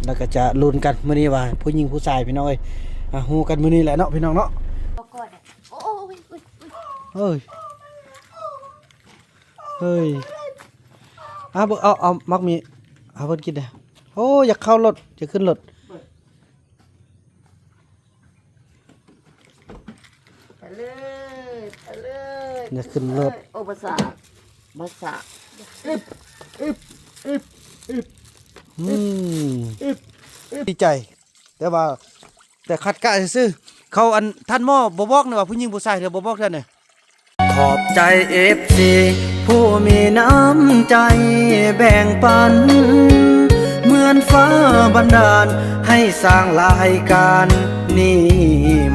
ແລ້ວກໍຈະລຸ້ນກັນມື້ນີ້ວ່າຜູ້ຍິງຜູ້ຊາຍ ພີ່ນ້ອງເອີຍ. ອ່າ ຮູ້ກັນມື້ນີ້ແຫຼະເນາະ ພີ່ນ້ອງເນາະ. ໂອ້ຍ ໂອ້ຍ ໂອ້ຍ ເຮີ້ຍ ເຮີ້ຍ ອ່າ ເບິ່ງ ເອົາ ເອົາໝາກມີໃຫ້ເພິ່ນກິນແດ່. ໂອ້ ຢາກເຂົ້າລົດ ຢາກຂຶ້ນລົດ. ໄປເລີຍ ໄປເລີຍ ຢ່າຂຶ້ນລົດ. ໂອ້ ປາສາດ ປາສາດ. ອືມ ອືມ ອືມ ດີໃຈ ແຕ່ວ່າ ແຕ່ຂັດກະຊື່ໆ. ເຂົາ ອັນ ທ່ານໝໍບໍ່ບອກນີ້ວ່າຜູ້ຍິງຜູ້ຊາຍ ເທື່ອບໍ່ບອກເທື່ອນີ້. ຂອບໃຈເອັຟຊີຜູ້ມີນ້ຳໃຈແບ່ງປັນ ເໝືອນຟ້າບັນດານໃຫ້ສ້າງລາຍການນີ້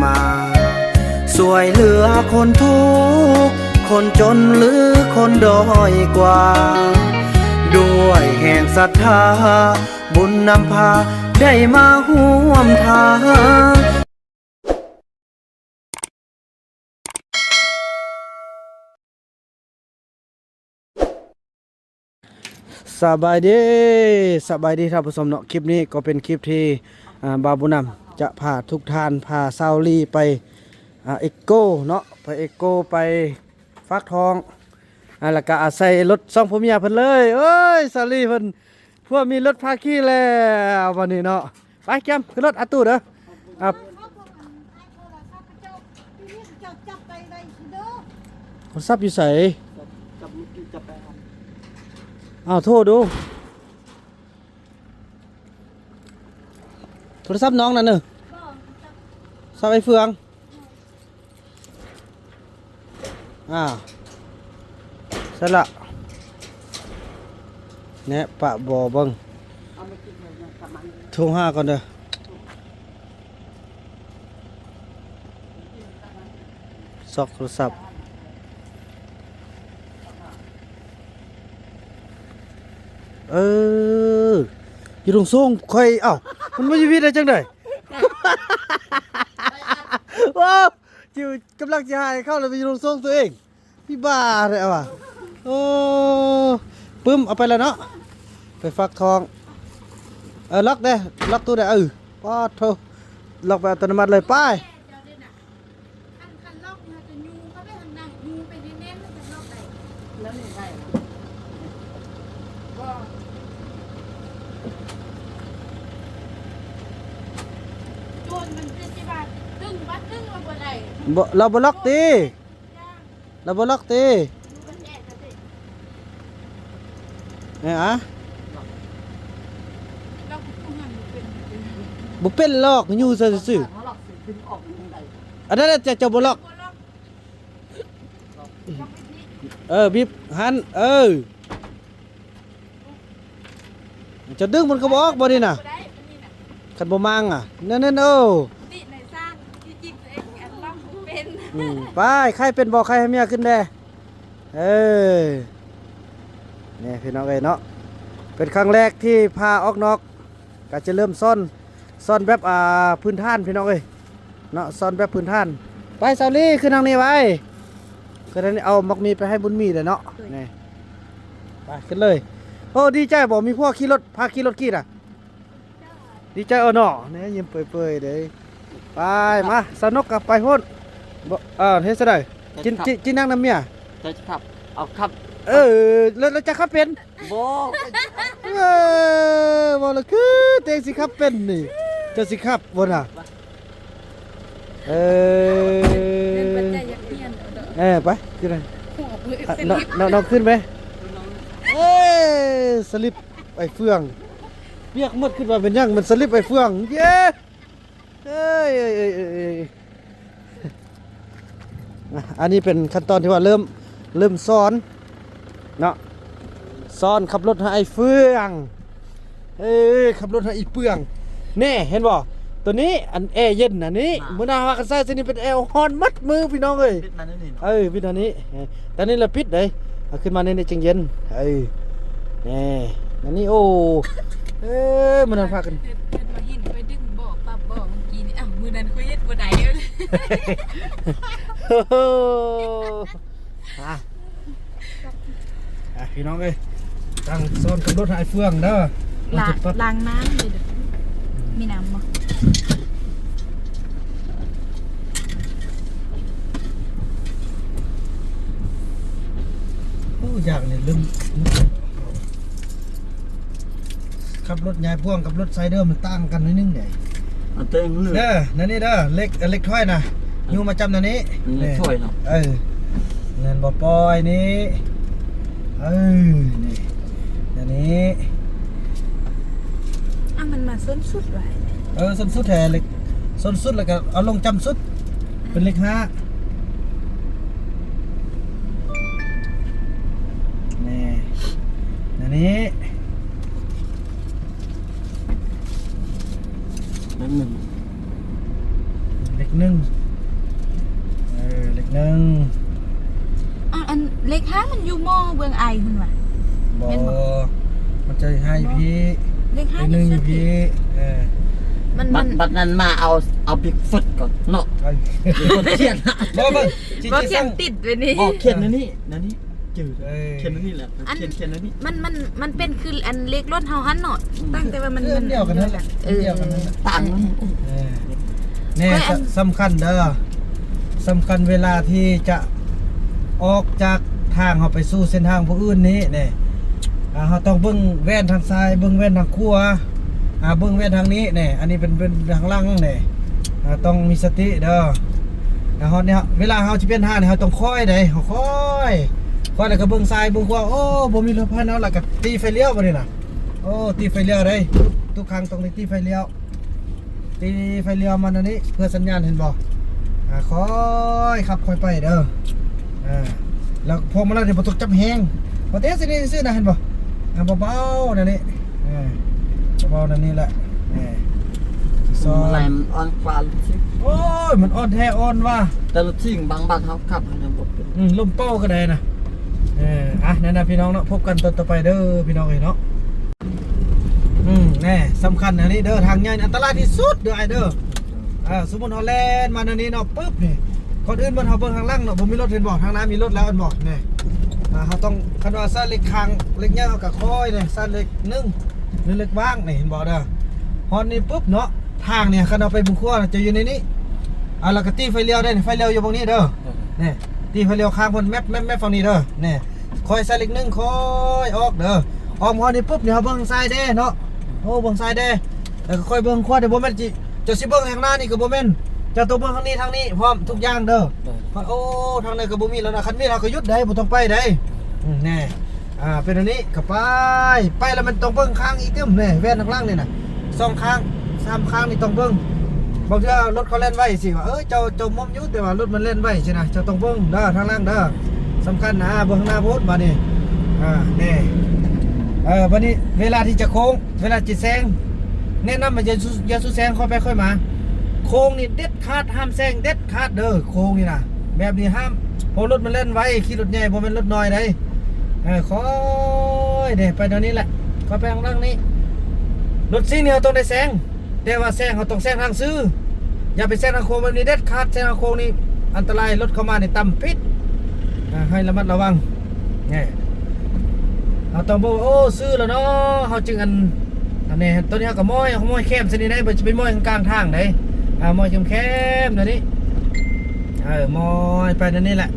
ມາ ຊ່ວຍເຫຼືອຄົນທຸກຄົນຈົນ ຫຼື ຄົນດ້ອຍກວ່າ ດ້ວຍແຮງສັດທາ ບຸນນຳພາໄດ້ມາຮ່ວມທາງ. ສະບາຍດີ ສະບາຍດີທ່ານຜູ້ຊົມເນາະ. ຄລິບນີ້ກໍເປັນຄລິບທີ່ ອ່າ ບ່າວບຸນນຳຈະພາທຸກທ່ານ ພາສາວລີໄປ ອ່າ ເອັກໂກເນາະ ໄປເອັກໂກ ໄປຟາກທ້ອງ ອ່າ ແລ້ວກະອາໄສລົດສອງຜົວເມຍເພິ່ນເລີຍ. ເອີຍ ສາວລີເພິ່ນ ພວກມີລົດພາຂີ່ແລ້ວບັດນີ້ເນາະ. ໄປ ກຽມຂຶ້ນລົດອາຕູເດີ. ອ່າ ໂທລະສັບຢູ່ໃສ? ອ້າວ ໂທດູ ໂທລະສັບນ້ອງນັ້ນເນີ ສັບໄອ້ເຟືອງ. ອ່າ ໃສ່ລະ ແນະ ປະບໍ່ເບິ່ງ ໂທຫາກ່ອນເດີ ຊອກໂທລະສັບ. ເອີ ຢູ່ດົງໂຊງຂ້ອຍ ເອົ້າ ມັນມາຢູ່ພີ້ໄດ້ຈັ່ງໃດ? ໂອ້ ຈິວກຳລັງຈະຫາຍເຂົ້າແລ້ວໄປຢູ່ໂຮງໂຊງຕົວເອງ ພີ່ບ້າແທ້ວ່າ. ໂອ້ ປຶ້ມ ເອົາໄປແລ້ວເນາະ ໄປຟາກທ້ອງ. ເອີ ລັອກເດ້ ລັອກຕູ້ເດ້. ເອີ ປາດໂທ ລັອກແບບອັດຕະໂນມັດເລີຍ ໄປ. ຄັນ ຄັນລັອກມັນຈະຍູ້ເຂົ້າໄປທາງໃນ ຍູ້ໄປແໜ້ນໆ ມັນຈະລັອກໄດ້. ແລ້ວນີ້ໄດ້ບໍ່? ບໍ່ ໂຈນມັນຄືຊິວ່າດຶງ ບາດດຶງແລ້ວບໍ່ໄດ້. ບໍ່ ລາວບໍ່ລັອກຕິ? ລາວບໍ່ລັອກຕິ? ເອີ ອາ ບໍ່ເປັນລອກ ຍູ້ໃສ່ຊື່ໆ. ອັນນັ້ນແຫຼະ ເຈົ້າ ເຈົ້າບໍ່ລັອກ. ເອີ ບິບຫັ້ນ ເອີ ຈະດຶງມັນກໍບໍ່ອອກບໍ່ນີ້ນະ ບໍ່ໄດ້ ອັນນີ້ນະ ຄັນບໍ່ມາງອະ ນັ້ນໆ ເອີ ຕິໃນຊານ ທີ່ຈິງຕົວເອງອັນລອງບໍ່ເປັນ. ອືມ ໄປ ໃຄເປັນບໍ່ ໃຄໃຫ້ເມຍຂຶ້ນແດ່. ເອີ ນີ້ພີ່ນ້ອງເອີຍເນາະ ເປັນຄັ້ງແລກທີ່ພາອອກນອກ ກະຈະເລີ່ມສອນ ສອນແບບ ອ່າ ພື້ນຖານພີ່ນ້ອງເອີຍເນາະ ສອນແບບພື້ນຖານ. ໄປ ສາວລີ ຂຶ້ນທາງນີ້ໄວ້ ຂຶ້ນທາງນີ້ ເອົາໝາກມີໄປໃຫ້ບຸນມີເດີເນາະ. ໂດຍ ນີ້ ໄປ ຂຶ້ນເລີຍ. ໂອ້ ດີໃຈບໍ່ ມີພວກຂີ່ລົດ ພາຂີ່ລົດຂີ່ນະ ດີໃຈເອີເນາະ. ນີ້ ຍິ້ມເປີຍໆເດ້. ໄປ ມາ ສາວນົກກະໄປພຸ້ນ. ບໍ່ ເອີ ເຮັດຈັ່ງໃດ? ກິນ ກິນ ກິນຫຍັງນຳເມຍ? ເຈົ້າຊິຂັບ ເອົາຂັບ. ເອີ ແລ້ວ ແລ້ວເຈົ້າຂັບເປັນ? ບໍ່ ເອີ ເວົ້າແລ້ວຄືຕົວເອງຊິຂັບເປັນນີ້ ເຈົ້າຊິຂັບບໍ່ນະ? ເອີ ເອີ ໄປ ຂຶ້ນໄປ. ນ້ອງ ນ້ອງຂຶ້ນໄປ. ເອີ ສະລິບໄອ້ເຟືອງ ປຽກໝົດ ຄິດວ່າເປັນຫຍັງ ມັນສະລິບໄອ້ເຟືອງ. ເຢ້ ເອີຍ ເອີຍ ເອີຍ ເອີຍ ເອີຍ ອ່ະ ອັນນີ້ເປັນຂັ້ນຕອນທີ່ວ່າເລີ່ມ ເລີ່ມສອນເນາະ ສອນຂັບລົດໃຫ້ອ້າຍເຟືອງ. ເອີ ຂັບລົດໃຫ້ອີ່ເຟືອງ. ແນ່ ເຫັນບໍ່? ໂຕນີ້ ອັນແອເຢັນນະນີ້ ອ່າ ມື້ໜ້າພາກັນໃສ່ ໂຕນີ້ເປັນແອຮ້ອນໝົດມື ພີ່ນ້ອງເອີຍ. ປິດມາແນວນີ້ເນາະ. ເອີ ປິດແນວນີ້ ແຕ່ນີ້ລະປິດເດ້. ເອົາຂຶ້ນມາໃນນີ້ຈຶ່ງເຢັນ. ເອີ ແນ່ ອັນນີ້ ໂອ້ ເອີ ມື້ນັ້ນພາກັນ ເພິ່ນ ເພິ່ນວ່າເຫັນຂ້ອຍດຶງເບາະປັບເບາະມື້ກີ້ນີ້. ອ້າວ ມື້ນັ້ນຂ້ອຍເຮັດບໍ່ໄດ້ເລີຍ. ອ່ະ ອ່ະ ພີ່ນ້ອງເອີຍ ຕັ້ງຊ້ອນກັບລົດໃຫ້ເຟືອງເດີ. ລ້າງ ລ້າງນ້ຳເລີຍເດີ. ຢ່າງນີ້ລືມ ຂັບລົດໃຫຍ່ພ່ວງກັບລົດໄຊເດີ ມັນຕ່າງກັນໜ້ອຍໜຶ່ງເດ້. ອັນເຕີງເລີຍ ເດີ ນັ້ນນີ້ເດີ ເຫຼັກ ເຫຼັກຖອຍນະ ຢູ່ມາຈຳນັ້ນນີ້ ເຫຼັກຖອຍເນາະ. ເອີ ນັ້ນບໍ່ປ່ອຍນີ້ ເອີ ນີ້ ນັ້ນນີ້. ອ້າວ ມັນມາສົ້ນສຸດວ່າ. ເອີ ສົ້ນສຸດແທ້ ເຫຼັກ ສົ້ນສຸດ ແລ້ວກໍເອົາລົງຈຳສຸດ ເປັນເຫຼັກຫ້າ ນີ້ ອັນນີ້ ເຫຼັກໜຶ່ງ ເຫຼັກໜຶ່ງ ເອີ ເຫຼັກໜຶ່ງ. ອ້າວ ອັນເຫຼັກຫ້າມັນຢູ່ໝໍ້ເບື້ອງອ້າຍພຸ້ນຫວາ? ບໍ່ ແມ່ນບໍ່? ມັນຈະຫ້າຢູ່ພີ້ ເຫຼັກຫ້າ ເຫຼັກໜຶ່ງຢູ່ພີ້ ເອີ ມັນ ບັດ ບັດນັ້ນມາເອົາ ເອົາບິກຟຸດກ່ອນເນາະ ເອີ ບິກຟຸດຂຽນ ບໍ່ ເບິ່ງ ບໍ່ຂຽນຕິດໄວ້ນີ້ ບໍ່ ຂຽນອັນນີ້ ອັນນີ້ຈື່ ເອີ ຂຽນອັນນີ້ແຫຼະ ອັນ ຂຽນ ຂຽນອັນນີ້ ມັນ ມັນ ມັນເປັນຄືອັນເລກລົດເຮົາຫັ້ນເນາະ ອືມ ຕ່າງແຕ່ວ່າມັນ ເອີ ມັນດຽວກັນນັ້ນແຫຼະ ເອີ ມັນດຽວກັນນັ້ນແຫຼະ ເອີ ເອີ ແນ່ ສຳຄັນເດີ ສຳຄັນເວລາທີ່ຈະອອກຈາກທາງເຮົາໄປສູ່ເສັ້ນທາງຜູ້ອື່ນນີ້ແນ່ ອ່າ ເຮົາຕ້ອງເບິ່ງແວ່ນທາງຊ້າຍ ເບິ່ງແວ່ນທາງຂວາ ອ່າ ເບິ່ງແວ່ນທາງນີ້ແນ່ ອັນນີ້ເປັນ ເປັນທາງຫຼັງແນ່ ອ່າ ຕ້ອງມີສະຕິເດີ. ອ່າ ຮອດນີ້ ເວລາເຮົາຊິປ່ຽນທາງນີ້ ເຮົາຕ້ອງຄ່ອຍເດ້ ເຮົາຄ່ອຍ ຄ່ອຍ ແລ້ວກໍເບິ່ງຊ້າຍເບິ່ງຂວາ ໂອ້ ບໍ່ມີລົດຜ່ານເຮົາ ແລ້ວກໍຕີໄຟລ້ຽວບັດນີ້ນະ ໂອ້ ຕີໄຟລ້ຽວເດ້ ທຸກ ທຸກຄັ້ງຕ້ອງໄດ້ຕີໄຟລ້ຽວ ຕີໄຟລ້ຽວມັນອັນນີ້ເພື່ອສັນຍານ ເຫັນບໍ່? ອ່າ ຄ່ອຍຂັບຄ່ອຍໄປເດີ ອ່າ ແລ້ວພວງມາໄລນີ້ບໍ່ຕ້ອງຈັບແຮງ ບໍ່ແຕະຊິນີ້ຊື່ນະ ເຫັນບໍ່? ອ່າ ເບົາໆ ນັ້ນນີ້ ອ່າ ເບົາໆ ນັ້ນນີ້ແຫຼະ ນີ້ ພວງມາໄລມັນອ່ອນກວ່າລົດຊິງ ໂອ້ຍ ມັນອ່ອນແທ້ອ່ອນວ່າ ແຕ່ລົດຊິງບາງບັດເຮົາຂັບເຮົາຍັງບໍ່ເປັນ ອືມ ລົມເປົ່າກໍໄດ້ນະ ເອີ ອ່ະ ນັ້ນນະ ພີ່ນ້ອງເນາະ ພົບກັນຕອນຕໍ່ໄປເດີ ພີ່ນ້ອງເອີຍເນາະ. ອືມ ແນ່ ສຳຄັນອັນນີ້ເດີ ທາງໃຫຍ່ອັນຕະລາຍທີ່ສຸດເດີອ້າຍເດີ ເອີ ສົມມຸດເຮົາແລ່ນມາແນວນີ້ເນາະ ປຶບນີ້ ກ່ອນອື່ນໝົດເຮົາເບິ່ງທາງຫຼັງເນາະ ບໍ່ມີລົດ ເຫັນບໍ່? ທາງໜ້າມີລົດແລ້ວ ເຫັນບໍ່? ນີ້ ອ່າ ເຮົາຕ້ອງ ຄັນວ່າໃສ່ເຫຼັກຂ້າງ ເຫຼັກໃຫຍ່ເຮົາກໍຄ່ອຍນີ້ ໃສ່ເຫຼັກໜຶ່ງ ຫຼືເຫຼັກຫວ່າງນີ້ ເຫັນບໍ່ເດີ? ຮອດນີ້ປຶບເນາະ ທາງນີ້ ຄັນເຮົາໄປບຸງຂົວນະ ຈະຢູ່ໃນນີ້ ອ່າ ແລ້ວກໍຕີໄຟລ້ຽວເດ້ ໄຟລ້ຽວຢູ່ໝ່ອງນີ້ເດີ ນີ້ ຕີໄຟລ້ຽວຂ້າງເພິ່ນ ແມັບໆໆ ຝັ່ງນີ້ເດີ ນີ້ ຄ່ອຍໃສ່ເຫຼັກໜຶ່ງ ຄ່ອຍອອກເດີ ອອກມາຮອດນີ້ປຶບນີ້ ເຮົາເບິ່ງຊ້າຍແດ່ເນາະ ໂອ້ ເບິ່ງຊ້າຍແດ່ ແລ້ວກໍຄ່ອຍເບິ່ງຂວາ ບໍ່ແມ່ນຊິ ເຈົ້າຊິເບິ່ງທາງໜ້ານີ້ກໍບໍ່ແມ່ນ ເຈົ້າຕ້ອງເບິ່ງທາງນີ້ທາງນີ້ພ້ອມທຸກຢ່າງເດີ ໂອ້ ທາງໃດກໍບໍ່ມີແລ້ວນະ ຄັນມີເຮົາກໍຢຸດໄດ້ ບໍ່ຕ້ອງໄປໄດ້ ອືມ ແນ່ ອ່າ ເປັນອັນນີ້ກໍໄປ ໄປແລ້ວມັນຕ້ອງເບິ່ງຂ້າງອີກຕື່ມ ແນ່ ແວ່ນທາງຫຼັງນີ້ນະ ສອງຂ້າງ ສາມຂ້າງນີ້ຕ້ອງເບິ່ງ ບາງເທື່ອລົດເຂົາແລ່ນໄວຊິວ່າ ເອີ ເຈົ້າ ເຈົ້າມ່ວນຢູ່ ແຕ່ວ່າລົດມັນແລ່ນໄວຊີ້ນະ ເຈົ້າຕ້ອງເບິ່ງເດີ ທາງຫຼັງເດີ ສຳຄັນນະ ເບິ່ງທາງໜ້າພຸ້ນບາດນີ້ ອ່າ ແນ່ ເອີ ບາດນີ້ເວລາທີ່ຈະໂຄ້ງ ເວລາຈະແຊງ ແນະນຳວ່າຢ່າສູ່ ຢ່າສູ່ແຊງຄ່ອຍໄປຄ່ອຍມາ ໂຄ້ງນີ້ເດັດຂາດ ຫ້າມແຊງເດັດຂາດເດີ ໂຄ້ງນີ້ນະ ແບບນີ້ຫ້າມ ເພາະລົດມັນແລ່ນໄວ ຂີ່ລົດໃຫຍ່ບໍ່ແມ່ນລົດນ້ອຍໃດ ເອີ ຄ່ອຍເດ້ ໄປແນວນີ້ແຫຼະ ຄ່ອຍໄປທາງຫຼັງນີ້ ລົດສິ່ງນີ້ເຮົາຕ້ອງໄດ້ແຊງ ແຕ່ວ່າແຊງເຮົາຕ້ອງແຊງທາງຊື່ ຢ່າໄປແຊງທາງໂຄ້ງແບບນີ້ເດັດຂາດ ແຊງທາງໂຄ້ງນີ້ອັນຕະລາຍ ລົດເຂົ້າມານີ້ຕຳຜິດ ອ່າ ໃຫ້ລະມັດລະວັງ ແນ່ ເຮົາຕ້ອງບອກວ່າ ໂອ້ ຊື່ແລ້ວເນາະ ເຮົາຈຶ່ງອັນ ອັນນີ້ ຕົວນີ້ເຮົາກໍມ້ອຍ ເຮົາມ້ອຍແຄມຊະນີ້ໄດ໋ ບໍ່ຈະໄປມ້ອຍກາງທາງໃດ໋ ອ່າ ມ້ອຍແຄມໆ ແນວນີ້ ເອີ ມ້ອຍໄປແນວນີ້ແຫຼະ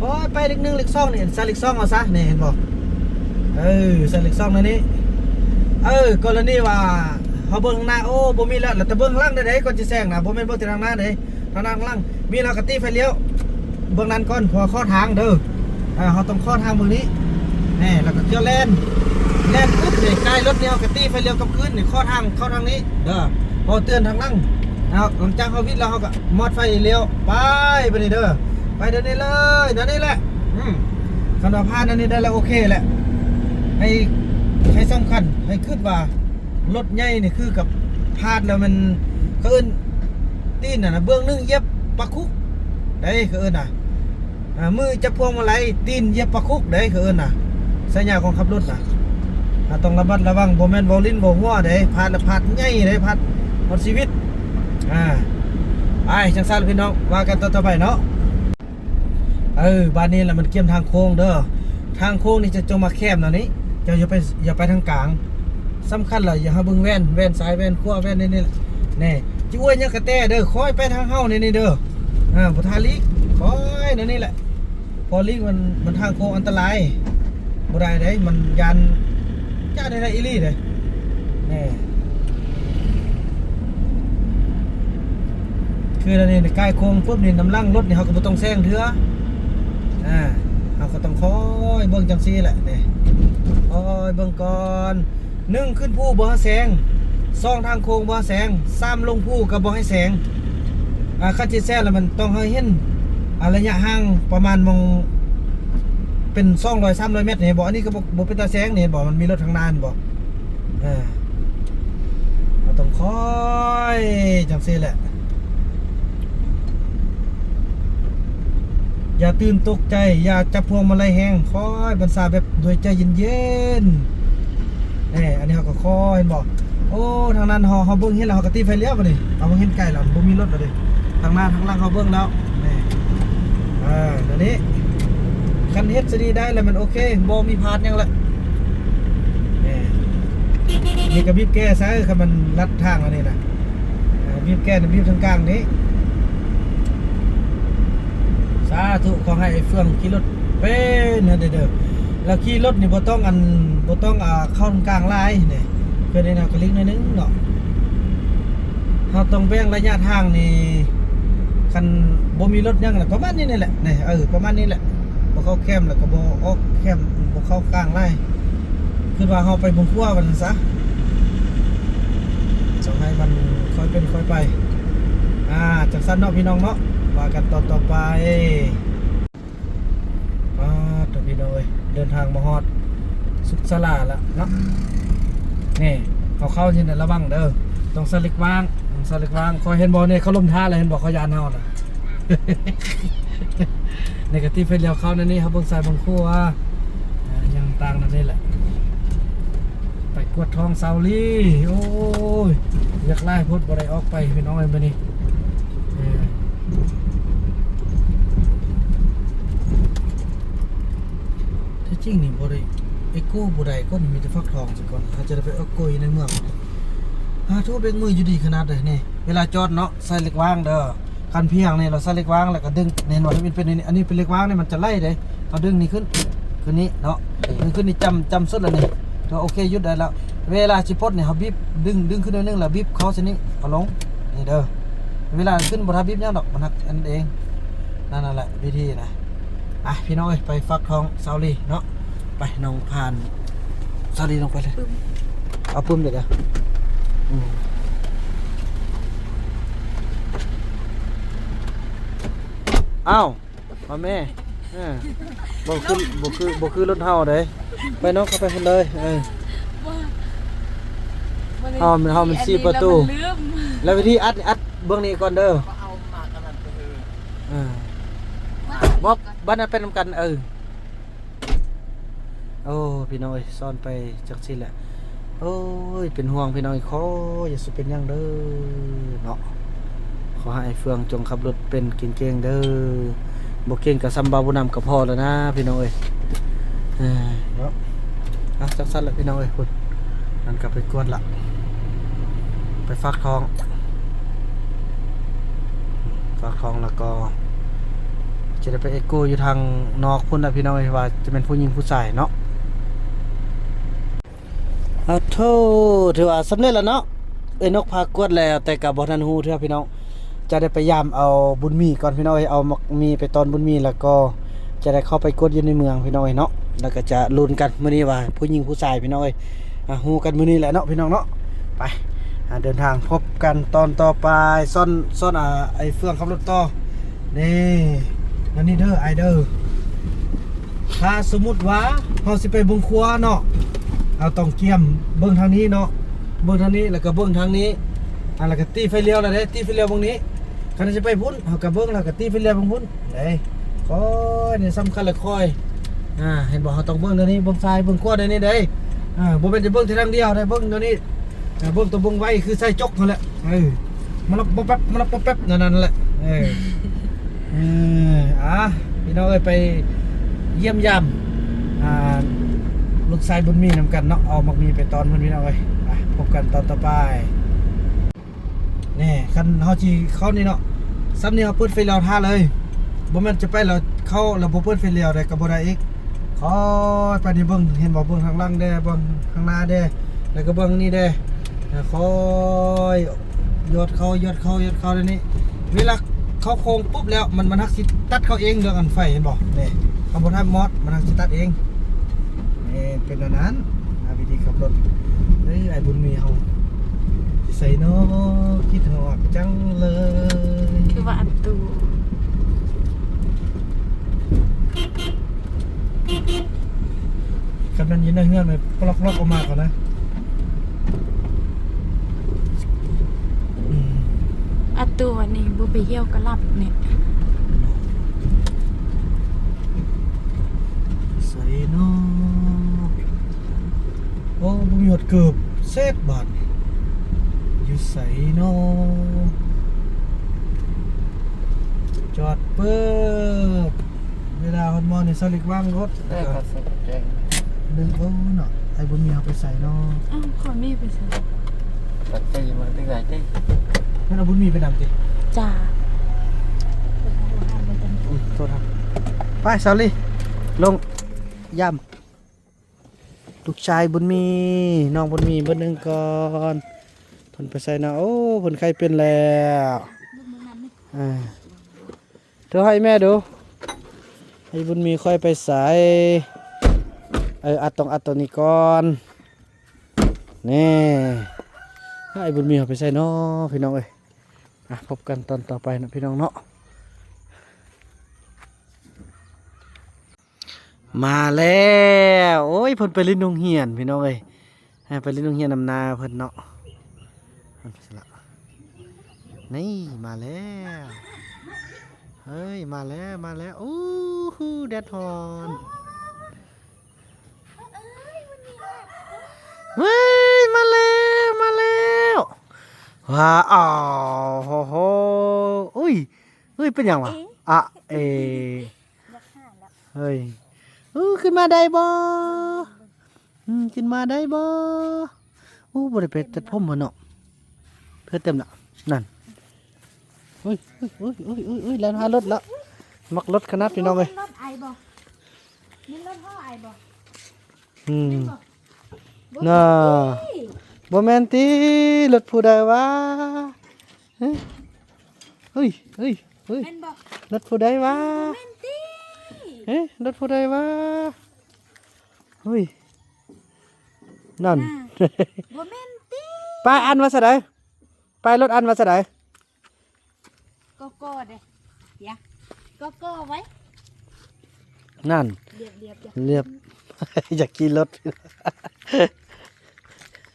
ຄ່ອຍໄປເລັກໜຶ່ງເລັກສອງນີ້ ໃສ່ເລັກສອງເອົາຊະ ນີ້ເຫັນບໍ່ ເອີ ໃສ່ເລັກສອງແນວນີ້ ເອີ ກໍລະນີວ່າເຮົາເບິ່ງທາງໜ້າ ໂອ້ ບໍ່ມີແລ້ວ ແລ້ວແຕ່ເບິ່ງຫຼັງໄດ້ໃດ໋ ກ່ອນຈະແຊງນະ ບໍ່ແມ່ນເບິ່ງແຕ່ທາງໜ້າເດ້ ທາງຫຼັງ ມີແລ້ວກໍຕີໄຟລ້ຽວ ເບິ່ງນັ້ນກ່ອນ ເພາະວ່າຂໍທາງເດີ ເອີ ເຮົາຕ້ອງຂໍທາງເບິ່ງນີ້ ແນ່ ແລ້ວກໍຈະແລ່ນ ແລ່ນປຶບນີ້ ກາຍລົດນີ້ ເຮົາກໍຕີໄຟລ້ຽວກັບຄືນນີ້ ຂໍທາງເຂົ້າທາງນີ້ເດີ ເພາະເຕືອນທາງຫຼັງ ເຮົາ ຫຼັງຈາກເຮົາວິດແລ້ວ ເຮົາກໍມອດໄຟລ້ຽວ ໄປ ບາດນີ້ເດີ ໄປແນວນີ້ເລີຍ ແນວນີ້ແຫຼະ ອືມ ຄັນວ່າຜ່ານອັນນີ້ໄດ້ແລ້ວ ໂອເຄແຫຼະ ໃຫ້ ໃຫ້ສຳຄັນ ໃຫ້ຄິດວ່າ ລົດໃຫຍ່ນີ້ຄືກັບພາດແລ້ວແມ່ນ ເຂົາເອີ້ນຕີນຫັ້ນນະ ເບື້ອງໜຶ່ງຢຽບປາຄຸກໃດ໋ ເຂົາເອີ້ນນະ ອ່າ ມືຈັບພວງມາໄລ ຕີນຢຽບປາຄຸກໃດ໋ ເຂົາເອີ້ນນະ ສາຍຍາຂອງຂັບລົດນະ ອ່າ ຕ້ອງລະມັດລະວັງ ບໍ່ແມ່ນເວົ້າຫຼິ້ນເວົ້າຫົວໃດ໋ ພາດລະພາດໃຫຍ່ໃດ໋ ພາດຮອດຊີວິດ ອ່າ ໄປ ຈັ່ງຊັ້ນພີ່ນ້ອງ ວ່າກັນຕໍ່ໆໄປເນາະ. ເອີ ບາດນີ້ລະມັນກຽມທາງໂຄ້ງເດີ ທາງໂຄ້ງນີ້ຈະຈົ່ງມາແຄມແນວນີ້ ເຈົ້າຢ່າໄປ ຢ່າໄປທາງກາງ ສຳຄັນລະຢ່າໃຫ້ເບິ່ງແວ່ນ ແວ່ນຊ້າຍແວ່ນຂວາ ແວ່ນນີ້ ນີ້ແຫຼະ ແນ່ ຊິອວຍຫຍັງກະແຕ່ເດີ ຄ່ອຍໄປທາງເຮົານີ້ ນີ້ເດີ ອ່າ ບໍ່ຖ້າຫຼີກ ຄ່ອຍແນວນີ້ແຫຼະ ເພາະຫຼີກມັນ ມັນທາງໂຄ້ງອັນຕະລາຍ ບໍ່ໄດ້ເດ້ ມັນຢ້ານ ຢ້ານໄດ້ອີ່ຫຼີເດ້ ນີ້ ຄືອັນນີ້ ໃກ້ໂຄ້ງປຸບນີ້ ນຳຫຼັງລົດນີ້ ເຮົາກໍບໍ່ຕ້ອງແຊງເທື່ອ ອ່າ ເຮົາກໍຕ້ອງຄອຍເບິ່ງຈັ່ງຊີ້ແຫຼະ ນີ້ ຄອຍເບິ່ງກ່ອນ. ໜຶ່ງ ຂຶ້ນພູບໍ່ໃຫ້ແຊງ, ສອງ ທາງໂຄ້ງບໍ່ໃຫ້ແຊງ, ສາມ ລົງພູກໍບໍ່ໃຫ້ແຊງ. ອ່າ ຄັນຊິແຊງແລ້ວມັນຕ້ອງໃຫ້ເຫັນ ອ່າ ໄລຍະຫ່າງປະມານໝ່ອງເປັນສອງຮ້ອຍ ສາມຮ້ອຍແມັດນີ້ ເຫັນບໍ່? ອັນນີ້ກໍບໍ່ ບໍ່ເປັນຕາແຊງນີ້ ເຫັນບໍ່? ມັນມີລົດທາງໜ້າ ເຫັນບໍ່? ເອີ ເຮົາຕ້ອງຄອຍຈັ່ງຊີ້ແຫຼະ. ຢ່າຕື່ນຕົກໃຈ, ຢ່າຈັບພວງມາໄລແຮງ, ຄອຍບັນຊາແບບດ້ວຍໃຈເຢັນໆ. ແນ່ ອັນນີ້ເຮົາກໍຄອຍ ເຫັນບໍ່? ໂອ້ ທາງນັ້ນເຮົາ ເຮົາເບິ່ງເຫັນແລ້ວ ເຮົາກໍຕິໄຟລ້ຽວບັດນີ້. ເຮົາເຫັນໄກແລ້ວ ບໍ່ມີລົດແລ້ວເດ້. ທາງໜ້າທາງຫຼັງເຮົາເບິ່ງແລ້ວ. ແນ່ ເອີ ອັນນີ້ ຄັນເຮັດຊະນີ້ໄດ້ແລ້ວມັນໂອເຄ ບໍ່ມີພາດຫຍັງລະ. ແນ່ ນີ້ກໍບີບແກໃສ່ ຄັນມັນລັດທາງອັນນີ້ນະ. ອ່າ ບີບແກນະ ບີບທາງກາງນີ້. ສາທຸ ຂໍໃຫ້ໄອ້ເຟືອງຂີ່ລົດເປັນຫັ້ນເດີ. ແລ້ວຂີ່ລົດນີ້ບໍ່ຕ້ອງອັນ ບໍ່ຕ້ອງ ອ່າ ເຂົ້າທາງກາງຫຼາຍນີ້. ເພື່ອໄດ້ນະກະລິກໜ້ອຍໜຶ່ງເນາະ. ເຮົາຕ້ອງແບ່ງໄລຍະທາງນີ້ ຄັນບໍ່ມີລົດຫຍັງນະ ປະມານນີ້ນີ້ແຫຼະ ນີ້ ເອີ ປະມານນີ້ແຫຼະ. ບໍ່ເຂົ້າແຄມ ແລ້ວກໍບໍ່ອອກແຄມ ບໍ່ເຂົ້າກາງຫຼາຍ. ຄິດວ່າເຮົາໄປບຸງຂົວວ່າຊັ້ນຊະ ຕ້ອງໃຫ້ມັນຄ່ອຍເປັນຄ່ອຍໄປ. ອ່າ ຈັ່ງຊັ້ນເນາະພີ່ນ້ອງເນາະ ວ່າກັນຕອນຕໍ່ໄປ. ປາດໂທ້ ພີ່ນ້ອງເອີຍ ເດີນທາງມາຮອດສຸກສາລາລະເນາະ. ນີ້ ເຂົາເຂົ້າຢູ່ໃນ ລະວັງເດີ ຕ້ອງສະເລັກວາງ ສະເລັກວາງ. ຂ້ອຍເຫັນບໍ່ນີ້ ເຂົາລົມທ່າແລ້ວ ເຫັນບໍ່? ເຂົາຢ້ານເຮົານະ. ນີ້ກໍຕິໄຟລ້ຽວເຂົ້າໃນນີ້ ເຮົາເບິ່ງຊ້າຍເບິ່ງຂວາ ອ່າ ຫຍັງຕ່າງນັ້ນນີ້ແຫຼະ. ໄປກວດທ້ອງຊາວລີ. ໂອ້ຍ ວຽກຫຼາຍໂພດ ບໍ່ໄດ້ອອກໄປພີ່ນ້ອງເອີຍມື້ນີ້. ເອີ ແທ້ຈິງນີ້ບໍ່ໄດ້ເອໂກ ບໍ່ໄດ້ກ່ອນ ມີແຕ່ຟາກທອງຊະກ່ອນ ເຮົາຈະໄດ້ໄປເອໂກຢູ່ໃນເມືອງ. ອາ ໂທ້ ເບຣກມືຢູ່ດີຂະໜາດເດ້. ນີ້ ເວລາຈອດເນາະ ໃສ່ເລັກວາງເດີ. ຄັນພຽງນີ້ ເຮົາໃສ່ເລັກວາງ ແລ້ວກໍດຶງ ເຫັນບໍ່? ມັນເປັນ ເປັນອັນນີ້ ເປັນເລັກວາງນີ້ ມັນຈະໄລ່ເດ້. ເຮົາດຶງນີ້ຂຶ້ນ ຂຶ້ນນີ້ເນາະ ດຶງຂຶ້ນນີ້ ຈ້ຳ ຈ້ຳສຸດແລ້ວນີ້ ກໍໂອເຄ ຢຸດໄດ້ແລ້ວ. ເວລາຊິປົດນີ້ ເຮົາບີບ ດຶງ ດຶງຂຶ້ນໜ້ອຍໜຶ່ງ ແລ້ວບີບເຂົ້າໃສ່ນີ້ ເອົາລົງ ນີ້ເດີ. ເວລາຂຶ້ນບໍ່ທັນບີບຫຍັງດອກ ມັນຫັກອັນນັ້ນເອງ. ນັ້ນ ນັ້ນແຫຼະວິທີນະ. ອ່ະ ພີ່ນ້ອງເອີຍ ໄປຟາກທ້ອງຊາວລີເນາະ. ໄປ ນ້ອງພາສາລີລົງໄປເລີຍ. ປຶ້ມ ເອົາປຶ້ມເດີ. ອືມ ອ້າວ ມາແມ່. ເອີ ບໍ່ຄື ບໍ່ຄື ບໍ່ຄືລົດເຮົາເດ້. ໄປນ້ອງ ເຂົ້າໄປພຸ້ນເລີຍ. ເອີ ບໍ່ ເຮົາ ເຮົາມັນສີ່ປະຕູ. ແລ້ວວິທີອັດ ອັດເບິ່ງນີ້ກ່ອນເດີ. ເອີ ບໍ່ ບັດນັ້ນໄປນຳກັນ. ເອີ ໂອ້ ພີ່ນ້ອງເອີຍ ຊ້ອນໄປຈັ່ງຊີ້ແຫຼະ. ໂອ້ຍ ເປັນຫ່ວງພີ່ນ້ອງເອີຍ ຂໍຢ່າສູ່ເປັນຫຍັງເດີເນາະ. ຂໍໃຫ້ອ້າຍເຟືອງຈົ່ງຂັບລົດເປັນເກັ່ງໆເດີ. ບໍ່ເກັ່ງກໍຊ່ຳບ່າວບຸນນຳກໍພໍແລ້ວນະ ພີ່ນ້ອງເອີຍ. ເອີ ເນາະ ອ່ະ ຈັ່ງຊັ້ນລະພີ່ນ້ອງເອີຍ. ພຸ້ນ ນັ້ນກໍໄປກວດລະ ໄປຟາກທ້ອງ ຟາກທ້ອງ ແລ້ວກໍຈະໄດ້ໄປເອໂກຢູ່ທາງນອກພຸ້ນລະພີ່ນ້ອງເອີຍ ວ່າຈະແມ່ນຜູ້ຍິງຜູ້ຊາຍເນາະ. ອາໂທ້ ຖືວ່າສຳເລັດແລ້ວເນາະ. ເອື້ອຍນົກພາກວດແລ້ວ ແຕ່ກໍບໍ່ທັນຮູ້ເທື່ອພີ່ນ້ອງ. ຈະໄດ້ໄປຢາມເອົາບຸນມີກ່ອນພີ່ນ້ອງເອີຍ ເອົາໝາກມີໄປຕ້ອນບຸນມີ ແລ້ວກໍຈະໄດ້ເຂົ້າໄປກວດຢູ່ໃນເມືອງພີ່ນ້ອງເອີຍເນາະ. ແລ້ວກໍຈະລຸ້ນກັນມື້ນີ້ວ່າຜູ້ຍິງຜູ້ຊາຍພີ່ນ້ອງເອີຍ. ອ່າ ຮູ້ກັນມື້ນີ້ແຫຼະເນາະພີ່ນ້ອງເນາະ. ໄປ ອ່າ ເດີນທາງ ພົບກັນຕອນຕໍ່ໄປ. ຊ້ອນ ຊ້ອນ ອ່າ ໄອ້ເຟືອງຂັບລົດຕໍ່. ນີ້ ອັນນີ້ເດີ ອ້າຍເດີ. ຖ້າສົມມຸດວ່າເຮົາຊິໄປບຶງຂົວເນາະ ເຮົາຕ້ອງກຽມເບິ່ງທາງນີ້ເນາະ ເບິ່ງທາງນີ້ ແລ້ວກໍເບິ່ງທາງນີ້ ອ່າ ແລ້ວກໍຕິໄຟລ້ຽວແລ້ວເດ້ ຕິໄຟລ້ຽວເບິ່ງນີ້. ຄັນຊິໄປພຸ້ນ ເຮົາກໍເບິ່ງ ແລ້ວກໍຕິໄຟລ້ຽວເບິ່ງພຸ້ນເດ້. ຄອຍ ນີ້ສຳຄັນແຫຼະ ຄອຍ. ອ່າ ເຫັນບໍ່ ເຮົາຕ້ອງເບິ່ງທາງນີ້ ເບິ່ງຊ້າຍເບິ່ງຂວາແນວນີ້ເດ້. ເອີ ບໍ່ແມ່ນຈະເບິ່ງແຕ່ທາງດຽວເດ້ ເບິ່ງແນວນີ້. ເອີ ເບິ່ງຕົວເບິ່ງໄວຄືໃສ່ຈົກຫັ້ນແຫຼະ. ເອີ ມາລັບປອບແປັບ ມາລັບປອບແປັບ ນັ້ນ ນັ້ນແຫຼະ. ເອີ ເອີ ອ່າ ພີ່ນ້ອງເອີຍ ໄປຢ້ຽມຢາມ ອ່າ ລູກຊາຍບຸນມີນຳກັນເນາະ ເອົາໝາກມີໄປຕ້ອນເພິ່ນ ພີ່ນ້ອງເອີຍ. ໄປ ພົບກັນຕອນຕໍ່ໄປ. ແນ່ ຄັນເຮົາຊິເຂົ້ານີ້ເນາະ ສ່ຳນີ້ເຮົາເປີດໄຟລ້ຽວຖ້າເລີຍ ບໍ່ແມ່ນຈະໄປແລ້ວເຂົ້າແລ້ວບໍ່ເປີດໄຟລ້ຽວໄດ້ກໍບໍ່ໄດ້ອີກ. ຄ່ອຍໄປນີ້ ເບິ່ງ ເຫັນບໍ່? ເບິ່ງທາງຫຼັງແດ່ ເບິ່ງທາງໜ້າແດ່ ແລ້ວກໍເບິ່ງນີ້ແດ່ ຄ່ອຍຢອດເຂົ້າ ຢອດເຂົ້າ ຢອດເຂົ້າແນວນີ້. ເວລາເຂົ້າໂຄ້ງປຸບແລ້ວ ມັນ ມັນຮັກຊິຕັດເຂົ້າເອງ ເລື່ອງອັນໄຟ ເຫັນບໍ່? ນີ້ ເຮົາບໍ່ທັນມອດ ມັນຮັກຊິຕັດເອງ. ນີ້ເປັນແນວນັ້ນ ອ່າ ວິທີຂັບລົດ. ເອີຍ ອ້າຍບຸນມີເຮົາ ໄປໃສນໍ? ຄິດຮອດຈັງເລີຍ. ຄືວ່າອັດຕູ ຄັນແມ່ນຢູ່ໃນເຮືອນ ມັນປລັອກໆອອກມາກ່ອນນະ. ອືມ ອັດຕູອັນນີ້ບໍ່ໄປຫ່ຽວກະຫຼັບນີ້. ໃສນໍ? ໂອ້ ບໍ່ມີຮອດເກີບ ເສດບາດນີ້ ຢູ່ໃສນໍ? ຈອດປຶບ ເວລາຮອດໝໍ້ນີ້ ສາວລິກວາງລົດ ເອີ ກໍໃສ່ກະແຈງ ເບິ່ງເອົາເນາະ ອ້າຍບຸນມີເຮົາໄປໃສນໍ? ອ້າວ ຂ້ອຍມີໄປໃສ? ປັດເຕຍມາແຕ່ໄກເດ້ ແມ່ນເອົາບຸນມີໄປນຳຕິ? ຈ້າ ອືມ ໂທດນະ ໄປ ສາວລີ ລົງ ຢາມ ລູກຊາຍບຸນມີ ນ້ອງບຸນມີເບີໜຶ່ງກ່ອນ ເພິ່ນໄປໃສນະ? ໂອ້ ເພິ່ນໄຂ້ເປັນແລ້ວ ອ່າ ໂທໃຫ້ແມ່ດູ ໃຫ້ບຸນມີຂ້ອຍໄປໃສ? ເອີ ອັດ ຕ້ອງອັດໂຕນີ້ກ່ອນ ນີ້ ໃຫ້ບຸນມີເຮົາໄປໃສນໍ ພີ່ນ້ອງເອີຍ? ອ່ະ ພົບກັນຕອນຕໍ່ໄປເນາະ ພີ່ນ້ອງເນາະ. ມາແລ້ວ ໂອ້ຍ ເພິ່ນໄປຫຼິ້ນໂຮງຮຽນ ພີ່ນ້ອງເອີຍ ໄປຫຼິ້ນໂຮງຮຽນນຳນ້າເພິ່ນເນາະ. ນີ້ ມາແລ້ວ ເຮີ້ຍ ມາແລ້ວ ມາແລ້ວ ໂອ້ໂຫ ແດດຮ້ອນ. ເວີ້ຍ ມາແລ້ວ ມາແລ້ວ ວ້າວ ໂອ້ໂຫ ອຸ້ຍ ເຮີ້ຍ ເປັນຫຍັງວະ? ອະເອ ເຮີ້ຍ ເອີ ຂຶ້ນມາໄດ້ບໍ່? ອືມ ຂຶ້ນມາໄດ້ບໍ່? ໂອ້ ບໍ່ໄດ້ໄປຕັດຜົມເພິ່ນເນາະ ເພື່ອເຕັມລະ ນັ້ນ ໂອ້ຍ ໂອ້ຍ ໂອ້ຍ ໂອ້ຍ ໂອ້ຍ ແລ່ນຫາລົດລະ ມັກລົດຂະໜາດ ພີ່ນ້ອງເອີຍ. ແມ່ນລົດໄອບໍ່? ແມ່ນລົດຫໍ່ໄອບໍ່? ອືມ ແມ່ນບໍ່? ນະ ບໍ່ແມ່ນຕິ ລົດຜູ້ໃດວະ? ເຮີ້ຍ ເຮີ້ຍ ເຮີ້ຍ ເຮີ້ຍ ແມ່ນບໍ່? ລົດຜູ້ໃດວະ? ບໍ່ແມ່ນຕິ ເຮີ້ຍ ລົດຜູ້ໃດວະ? ເຮີ້ຍ ນັ້ນ ອ່າ ບໍ່ແມ່ນຕິ ປ້າຍອ່ານວ່າຊັ້ນໃດ? ປ້າຍລົດອ່ານວ່າຊັ້ນໃດ? ກໍກໍເດ້ ຢາ ກໍກໍໄວ້ ນັ້ນ ລຽບ ລຽບ ລຽບ ຢາກຂີ່ລົດ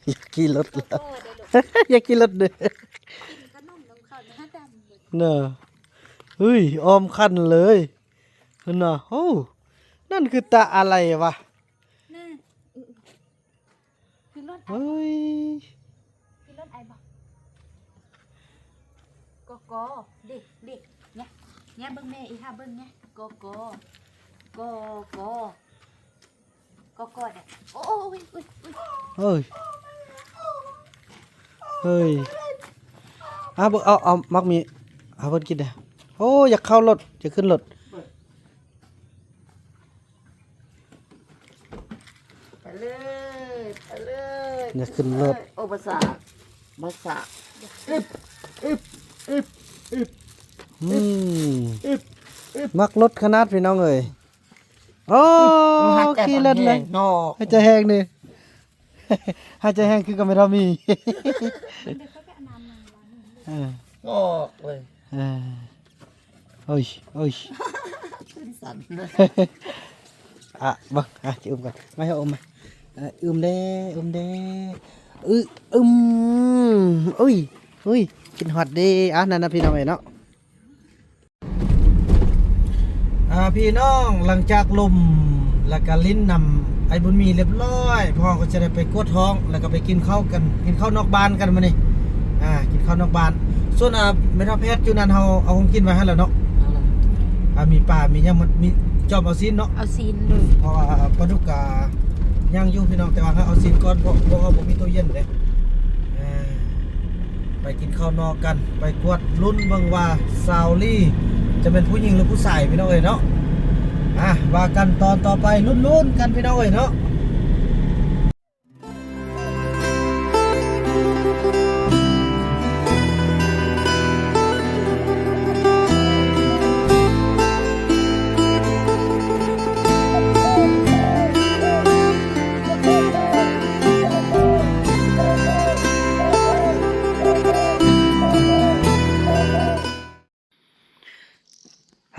ຢາກຂີ່ລົດ ກໍກໍເດ້ລູກ ຢາກຂີ່ລົດເດ້ ກິນຂະໜົມນຳເຂົາໜ້າດຳເບິດ ເນາະ. ເຮີ້ຍ ອ້ອມຄັນເລີຍ ເຫັນນະ ໂອ້ ນັ້ນຄືຕາອາໄລວະ ນະ ຄືລົດໄອ ເຮີ້ຍ ຄືລົດໄອບໍ່? ກໍກໍ ເດັກ ເດັກ ແຍະ ແຍະເບິ່ງແມ່ ອີ່ຫາເບິ່ງແຍະ ກໍກໍ ກໍກໍ ກໍກໍເດ້ ໂອ້ຍ ອຸ້ຍ ອຸ້ຍ ເຮີ້ຍ ເຮີ້ຍ ອ່າ ເບິ່ງ ເອົາ ເອົາໝາກມີໃຫ້ເພິ່ນກິນເດ້. ໂອ້ ຢາກເຂົ້າລົດ ຢາກຂຶ້ນລົດ. ໄປເລີຍ ໄປເລີຍ ຢ່າຂຶ້ນລົດ ໂອ້ ພາສາ ພາສາ ອຶບ ອຶບ ອຶບ ອືມ ອຶບ ອຶບ ມັກລົດຂະໜາດ ພີ່ນ້ອງເອີຍ. ໂອ້ ອືມ ຂີ່ລົດເລີຍ ຫາຍໃຈແຮງເນາະ ຫາຍໃຈແຮງນີ້ ຫາຍໃຈແຮງຄືກັບແມ່ເຖົ້າມີ ເອີ ງອກເວີຍ ເອີ. ໂອ້ຍ ໂອ້ຍ ຂຶ້ນສັນ ອ່ະ ເບິ່ງ ອ່ະ ຊິອຸມກ່ອນ ມາ ເຮົາອຸມມາ ອຶມແດ່ ອຶມແດ່ ອຶ ອຶມ ອຸ້ຍ ອຸ້ຍ ຄິດຮອດເດ້ ອ່ະ ນັ້ນນະ ພີ່ນ້ອງເອີຍເນາະ. ອ່າ ພີ່ນ້ອງ ຫຼັງຈາກລົມ ແລ້ວກະຫຼິ້ນນຳອ້າຍບຸນມີລຽບລ້ອຍ ພວກເຮົາກໍຈະໄດ້ໄປກວດທ້ອງ ແລ້ວກໍໄປກິນເຂົ້າກັນ ກິນເຂົ້ານອກບ້ານກັນມື້ນີ້ ອ່າ ກິນເຂົ້ານອກບ້ານ. ສ່ວນ ອ່າ ແມ່ເຖົ້າແພດຢູ່ນັ້ນ ເຮົາເອົາຂອງກິນໄວ້ຫັ້ນແລ້ວເນາະ ເອົາລະ ອ່າ ມີປາ ມີຫຍັງ ມັນມີ ຈອມເອົາຊີ້ນເນາະ ເອົາຊີ້ນ ໂດຍ ເພາະວ່າປາດຸກກະຍັງຢູ່ ພີ່ນ້ອງ ແຕ່ວ່າເຮົາເອົາຊີ້ນກ່ອນ ເພາະ ເພາະເຮົາບໍ່ມີຕູ້ເຢັນເດ້ ເອີ ໄປກິນເຂົ້ານອກກັນ ໄປກວດລຸ້ນເບິ່ງວ່າສາວລີຈະແມ່ນຜູ້ຍິງຫຼືຜູ້ຊາຍ ພີ່ນ້ອງເອີຍເນາະ. ອ່ະ ວ່າກັນຕອນຕໍ່ໄປ ລຸ້ນໆກັນພີ່ນ້ອງເອີຍເນາະ.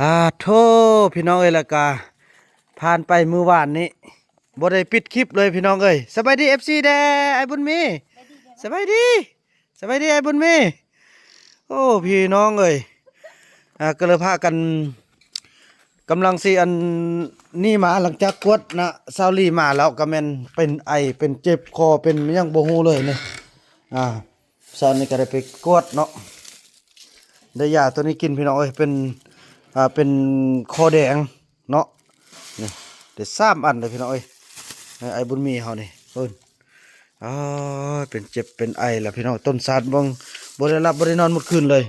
ອາໂທ້ ພີ່ນ້ອງເອີຍ ແລ້ວກະຜ່ານໄປມື້ວານນີ້ ບໍ່ໄດ້ປິດຄລິບເລີຍພີ່ນ້ອງເອີຍ. ສະບາຍດີ ເອັຟຊີ ແດ່ ອ້າຍບຸນມີ. ສະບາຍດີ ສະບາຍດີ ອ້າຍບຸນມີ. ໂອ້ ພີ່ນ້ອງເອີຍ ອ່າ ກໍເລີຍພາກັນ ກຳລັງຊິອັນນີ້ມາ ຫຼັງຈາກກວດນະ ຊາວລີມາແລ້ວ ກໍແມ່ນເປັນໄອ ເປັນເຈັບຄໍ ເປັນຫຍັງບໍ່ຮູ້ເລີຍນີ້. ອ່າ ເຊົ້ານີ້ກໍໄດ້ໄປກວດເນາະ ໄດ້ຢາຕົວນີ້ກິນພີ່ນ້ອງເອີຍ ເປັນ ອ່າ ເປັນຄໍແດງເນາະ. ນີ້ ໄດ້ສາມອັນເລີຍພີ່ນ້ອງເອີຍ ອ້າຍບຸນມີເຮົານີ້ ເບິ່ງ ໂອ້ຍ ເປັນເຈັບເປັນໄອລະພີ່ນ້ອງ. ຕົ້ນຊາດເບິ່ງ ບໍ່ໄດ້ຫຼັບບໍ່ໄດ້ນອນໝົດຄືນເລີຍ.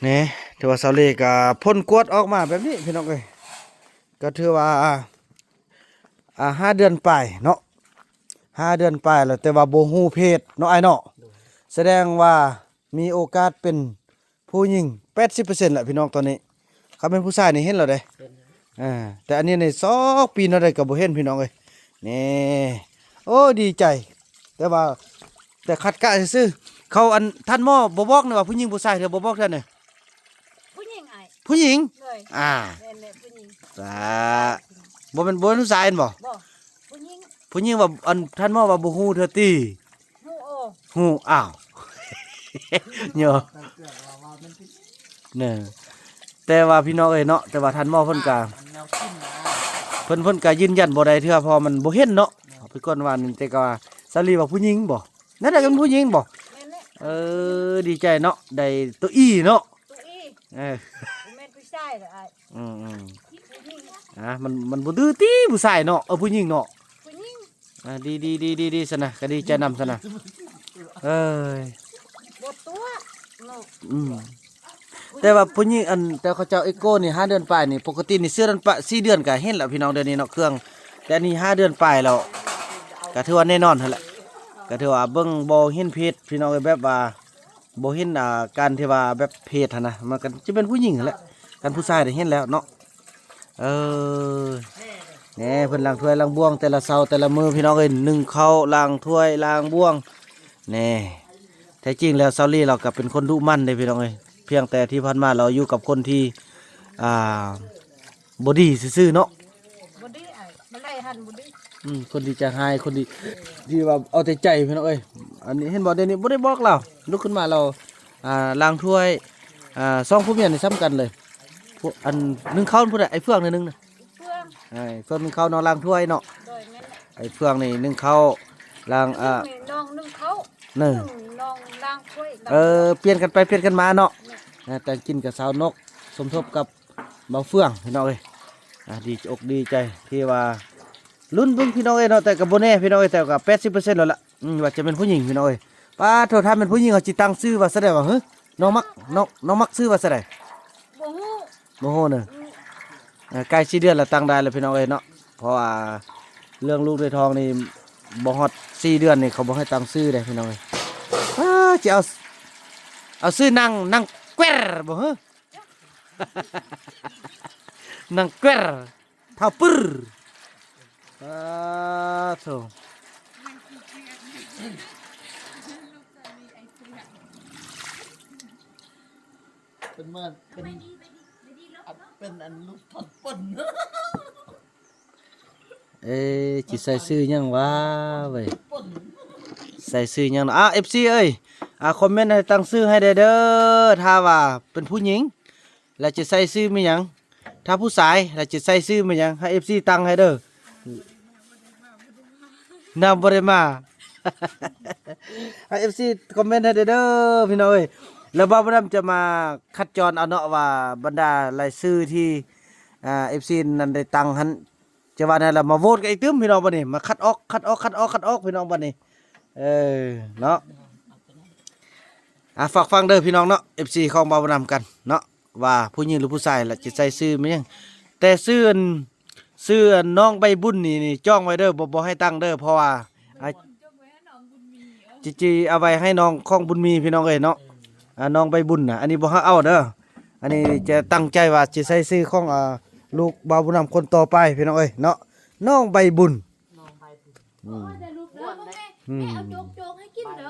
ນີ້ ຖືວ່າຊາວເລກະຜົນກວດອອກມາແບບນີ້ພີ່ນ້ອງເອີຍ ກໍຖືວ່າ ອ່າ ຫ້າເດືອນປາຍເນາະ ຫ້າເດືອນປາຍແລ້ວ ແຕ່ວ່າບໍ່ຮູ້ເພດເນາະອ້າຍເນາະ. ສະແດງວ່າມີໂອກາດເປັນຜູ້ຍິງແປດສິບເປີເຊັນແລ້ວພີ່ນ້ອງຕອນນີ້. ຄັນແມ່ນຜູ້ຊາຍນີ້ເຫັນແລ້ວເດ້ ເຫັນ ອ່າ ແຕ່ອັນນີ້ໃນສອງປີເນາະ ໄດ້ກໍບໍ່ເຫັນພີ່ນ້ອງເອີຍ. ນີ້ ໂອ້ ດີໃຈ ແຕ່ວ່າ ແຕ່ຄັດກະຊື່ໆ. ເຂົາອັນທ່ານໝໍບໍ່ບອກນີ້ວ່າຜູ້ຍິງຜູ້ຊາຍ ເທື່ອບໍ່ບອກເທື່ອນີ້. ຜູ້ຍິງອ້າຍ ຜູ້ຍິງ ໂດຍ ອ່າ ແມ່ນແຫຼະ ຜູ້ຍິງ ອ່າ ບໍ່ແມ່ນ ບໍ່ແມ່ນຜູ້ຊາຍແມ່ນບໍ່? ບໍ່ ຜູ້ຍິງ ຜູ້ຍິງວ່າ ອັນທ່ານໝໍວ່າບໍ່ຮູ້ເທື່ອຕິ. ຮູ້ ໂອ້ ຮູ້ ອ້າວ ເນາະ ເນາະ. ແຕ່ວ່າພີ່ນ້ອງເອີຍເນາະ ແຕ່ວ່າທ່ານໝໍເພິ່ນກະ ເພິ່ນ ເພິ່ນກະຢືນຢັນບໍ່ໄດ້ເທື່ອ ເພາະວ່າມັນບໍ່ເຫັນເນາະ. ເນາະ ເພິ່ນກ່ອນວ່ານີ້ ແຕ່ກະວ່າຊາລີວ່າຜູ້ຍິງບໍ່? ແນວໃດກໍເປັນຜູ້ຍິງບໍ່? ແມ່ນແຫຼະ ເອີ ດີໃຈເນາະ ໄດ້ໂຕອີເນາະ ໂຕອີ ເອີ ບໍ່ແມ່ນຜູ້ຊາຍເດີອ້າຍ. ອືມໆ ອ່າ ມັນ ມັນບໍ່ດື້ຕິຜູ້ຊາຍເນາະ ເອີ ຜູ້ຍິງເນາະ ຜູ້ຍິງ. ອ່າ ດີໆໆໆ ຊັ້ນນະ ກໍດີໃຈນຳຊັ້ນນະ ເອີຍ ບໍ່ຕົວະເນາະ. ອືມ ແຕ່ວ່າຜູ້ຍິງ ອັນ ແຕ່ເຂົາເຈົ້າເອໂກນີ້ ຫ້າເດືອນປາຍນີ້ ປົກກະຕິນີ້ ສີ່ເດືອນປາຍ ສີ່ເດືອນກໍເຫັນແລ້ວພີ່ນ້ອງ ດຽວນີ້ເນາະ ເຄື່ອງ. ແຕ່ອັນນີ້ຫ້າເດືອນປາຍແລ້ວ ກໍຖືວ່າແນ່ນອນຫັ້ນແຫຼະ ກໍຖືວ່າເບິ່ງບໍ່ເຫັນເພດພີ່ນ້ອງເອີຍ ແບບວ່າ ບໍ່ເຫັນ ອ່າ ການທີ່ວ່າແບບເພດຫັ້ນນະ ມັນກໍຈະເປັນຜູ້ຍິງຫັ້ນແຫຼະ ຄັນຜູ້ຊາຍໄດ້ເຫັນແລ້ວເນາະ. ເອີ ແນ່ ເພິ່ນລ້າງຖ້ວຍລ້າງບ່ວງແຕ່ລະເຊົ້າແຕ່ລະມື້ພີ່ນ້ອງເອີຍ ໜຶ້ງເຂົ້າ ລ້າງຖ້ວຍລ້າງບ່ວງ. ແນ່ ແທ້ຈິງແລ້ວຊາວລີລາວກໍເປັນຄົນດຸໝັ່ນເດ້ພີ່ນ້ອງເອີຍ ພຽງແຕ່ທີ່ຜ່ານມາລາວຢູ່ກັບຄົນທີ່ ອ່າ ບໍ່ດີຊື່ໆເນາະ. ບໍ່ດີອ້າຍ ມາໄລ່ຫັ້ນບໍ່ດີ. ອືມ ຄົນທີ່ໃຈຮ້າຍ ຄົນທີ່ ທີ່ວ່າເອົາແຕ່ໃຈພີ່ນ້ອງເອີຍ. ອັນນີ້ເຫັນບໍ່ ດຽວນີ້ບໍ່ໄດ້ບອກລາວ ລຸກຂຶ້ນມາລາວ ອ່າ ລ້າງຖ້ວຍ ອ່າ ສອງຜົວເມຍນີ້ສ່ຳກັນເລີຍ. ພວກ ອັນ ໜຶ້ງເຂົ້າ ຜູ້ໃດ ໄອ້ເຟືອງໜຶ່ງນະ ເຟືອງ ໄອ້ເຟືອງໜຶ້ງເຂົ້າ ນ້ອງລ້າງຖ້ວຍເນາະ. ໂດຍ ແມ່ນ ໄອ້ເຟືອງນີ້ໜຶ້ງເຂົ້າ ລ້າງ ອ່າ ນ້ອງໜຶ້ງເຂົ້າ ໜຶ້ງ ນ້ອງລ້າງຖ້ວຍ. ເອີ ປ່ຽນກັນໄປປ່ຽນກັນມາເນາະ. ແມ່ນ ອ່າ ແຕ່ງກິນກັບສາວນົກ ສົມທົບກັບ ບ່າວເຟືອງພີ່ນ້ອງເອີຍ. ອ່າ ດີອົກດີໃຈທີ່ວ່າ ລຸ້ນເບິ່ງພີ່ນ້ອງເອີຍເນາະ ແຕ່ກໍບໍ່ແນ່ພີ່ນ້ອງເອີຍ ແຕ່ກໍແປດສິບເປີເຊັນແລ້ວລະ ອືມ ວ່າຈະແມ່ນຜູ້ຍິງພີ່ນ້ອງເອີຍ. ປາໂທ ຖ້າແມ່ນຜູ້ຍິງເຮົາຊິຕັ້ງຊື່ວ່າຊັ້ນໃດວະ? ເຮີ ນ້ອງມັກ ນ້ອງ ນ້ອງມັກຊື່ວ່າຊັ້ນໃດ? ບໍ່ຮູ້ ບໍ່ຮູ້ເນາະ. ອືມ ເອີ ໃກ້ສີ່ເດືອນລະຕັ້ງໄດ້ລະພີ່ນ້ອງເອີຍເນາະ ເພາະວ່າເລື່ອງລູກໃນທ້ອງນີ້ ບໍ່ຮອດສີ່ເດືອນນີ້ ເຂົາບໍ່ໃຫ້ຕັ້ງຊື່ເດ້ພີ່ນ້ອງເອີຍ. ປາ ຊິເອົາ ເອົາຊື່ນາງ ນາງແກວ ບໍ່ເຮີ? ນາງແກວ ທ້າວປຶ້. ປາໂທ ເປັນມາ ເປັນ ອັນ ເປັນອັນລູກທອດປົ່ນ. ເອີ ຊິໃສ່ຊື່ຫຍັງຫວາເວີຍ? ໃສ່ຊື່ຫຍັງເນາະ? ອ່າ ເອັຟຊີເອີຍ ອ່າ ຄອມເມັນໃຫ້ຕັ້ງຊື່ໃຫ້ແດ່ເດີ ຖ້າວ່າເປັນຜູ້ຍິງ ແລ້ວຈະໃສ່ຊື່ແມ່ນຫຍັງ? ຖ້າຜູ້ຊາຍ ແລ້ວຈະໃສ່ຊື່ແມ່ນຫຍັງ? ໃຫ້ເອັຟຊີຕັ້ງໃຫ້ເດີ. ນາງບໍ່ໄດ້ມາ ໃຫ້ເອັຟຊີຄອມເມັນໃຫ້ແດ່ເດີພີ່ນ້ອງເອີຍ. ແລ້ວບ່າວບຸນນຳຈະມາຄັດຈອນເອົາເນາະ ວ່າບັນດາລາຍຊື່ທີ່ ອ່າ ເອັຟຊີນັ້ນໄດ້ຕັ້ງຫັ້ນ ຈະວ່າແນວໃດ ມາໂຫວດກັນອີກຕື່ມພີ່ນ້ອງ ບັດນີ້ ມາຄັດອອກ ຄັດອອກ ຄັດອອກ ຄັດອອກ ພີ່ນ້ອງ ບັດນີ້ ເອີ ເນາະ. ອ່າ ຝາກຟັງເດີພີ່ນ້ອງເນາະ ເອັຟຊີຂອງບ່າວບຸນນຳກັນເນາະ. ວ່າຜູ້ຍິງຫຼືຜູ້ຊາຍລະຈະໃສ່ຊື່ແມ່ນຫຍັງ. ແຕ່ຊື່ອັນ ຊື່ອັນນ້ອງໃບບຸນນີ້ ນີ້ຈ້ອງໄວ້ເດີ ບໍ່ ບໍ່ໃຫ້ຕັ້ງເດີ ເພາະວ່າ ອາ ຈິ ຈິເອົາໄວ້ໃຫ້ນ້ອງຂອງບຸນມີພີ່ນ້ອງເອີຍເນາະ. ອາ ນ້ອງໃບບຸນນະ ອັນນີ້ບໍ່ໃຫ້ເອົາເດີ. ອັນນີ້ຈະຕັ້ງໃຈວ່າຊິໃສ່ຊື່ຂອງ ອາ ລູກບ່າວບຸນນຳຄົນຕໍ່ໄປພີ່ນ້ອງເອີຍເນາະ ນ້ອງໃບບຸນ. ນ້ອງໃບບຸນ ອືມ ອືມ ແມ່ເອົາໂຈກໆໃຫ້ກິນເດີ.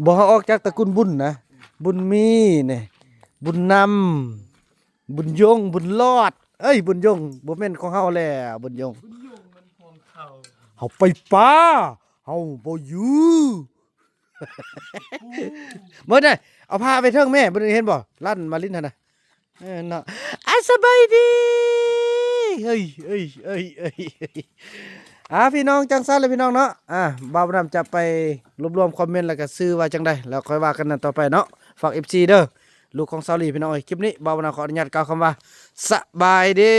ບໍ່ໃຫ້ອອກຈາກຕະກຸນບຸນນະ ບຸນມີນີ້ ບຸນນຳ ບຸນຍົງ ບຸນລອດ ເອີຍ ບຸນຍົງ ບໍ່ແມ່ນຂອງເຮົາແລ້ວ ບຸນຍົງ ບຸນຍົງມັນຂອງເຂົາ ເຮົາໄປປ່າ ເຮົາບໍ່ຢູ່. ເບິ່ງເດ້ ເອົາຜ້າໄປເທິງແມ່ ເບິ່ງເຫັນບໍ່ ລັນມາລິນຫັ້ນນະ. ເອີເນາະ ອາ ສະບາຍດີ ເອີຍ ເອີຍ ເອີຍ ເອີຍ ອາ ພີ່ນ້ອງ ຈັ່ງຊັ້ນແຫຼະພີ່ນ້ອງເນາະ. ອາ ບ່າວບຸນນຳຈະໄປລວບລວມຄອມເມັນ ແລ້ວກະຊື່ວ່າຈັ່ງໃດ ແລ້ວຄ່ອຍວ່າກັນນັ້ນຕໍ່ໄປເນາະ. ຝາກເອັຟຊີເດີ ລູກຂອງສາວຫຼີພີ່ນ້ອງເອີຍ. ຄລິບນີ້ບ່າວບຸນນຳຂໍອະນຸຍາດກ່າວຄຳວ່າ ສະບາຍດີ.